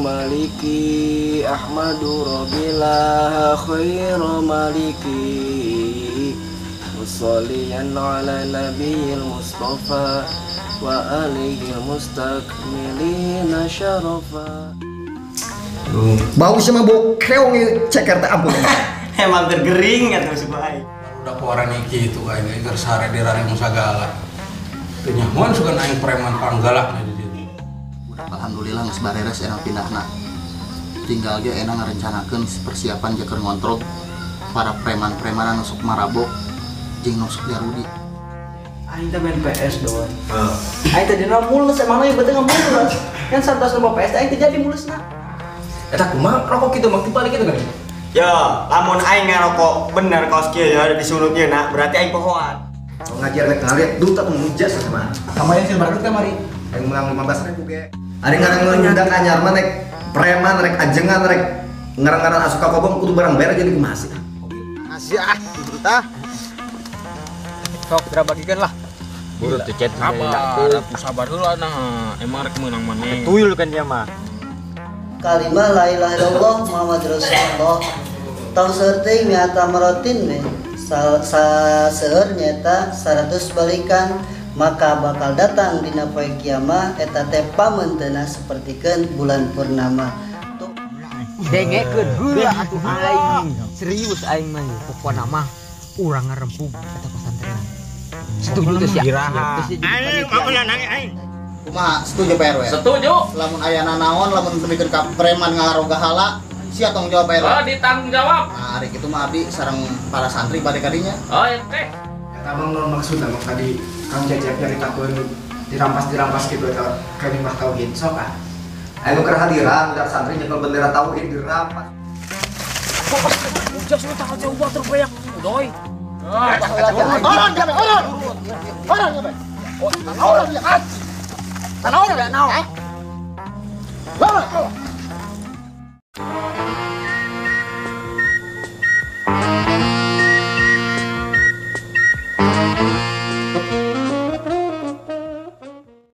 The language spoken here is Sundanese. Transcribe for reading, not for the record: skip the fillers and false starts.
maliki ahmadu rabbilah khairu maliki musalliyan ala nabiyil mustafa wa alihi mustakmilina syarafa. Bau sama bau keong ceker teh ampun. Emang tergering atuh supaya. Udah keluaran iki itu aing keur sare di rare musagala. Teu nyahoan sugan aing preman panggalak di dieu. Alhamdulillah geus bareres enang pindahna. Tinggal ge enang ngarencanakeun persiapan jeung ngontrol para preman-preman anu sok marabok jeung nu sok jarudi. Aing teh main PS doang. Aing teh dina mules emang ieu beuteung mules. Kan santos loba PS aing teh jadi mulesna. Eta kumaha rokok kitu mah dibalik kitu kan? Yo, lamun aing ngarokok bener kaos kieu ya disunut ieu na, berarti aing pohoan. Ngajar rek ngaliat duta mujas sama. Kamayan sih baru kamari. Aing menang 15.000 ge. Ari ngaran ngundang anyar mah rek preman rek ajengan rek ngarang-ngarang asup ka kobong kudu barang bayar jadi kumaha sih. Masih ah, tah. Sok geura bagikeun lah. Buru teh cet. Sabar, sabar heula nah. Emang rek meunang maneh. Tuyul kan dia mah. Kalimah la ilaha illallah Muhammad Rasulullah. Tong seueur teuing miata marotin we. Seueur nyaeta 100 balikan maka bakal datang dina poe kiamah eta teh pameunteuna sapertikeun bulan purnama. Dengekeun heula atuh aing. Serius aing mah pokona mah urang ngarempug eta pasantren. Setuju teh sia. Aing mah nangis aing. Kumaha setuju Pak RW? Setuju. Lamun aya nanaon lamun nepikeun ka preman ngaroga hala sia tanggung jawab Pak RW. Oh, ditanggung jawab. Nah, ari kitu mah abdi sareng para santri bade ka dinya. Oh, ya teh. Eta mah naon maksudna mah tadi Kang Cecep nyaritakeun dirampas-dirampas kitu eta kalimah tauhid sok ah. Ayo keur hadiran budak santri nyekel bendera tauhid dirampas. Ujas lu tanggal jauh banget terbanyak. Udoy. Orang kabeh, orang. Orang kabeh. Orang ya. Tanah orang ya, naon?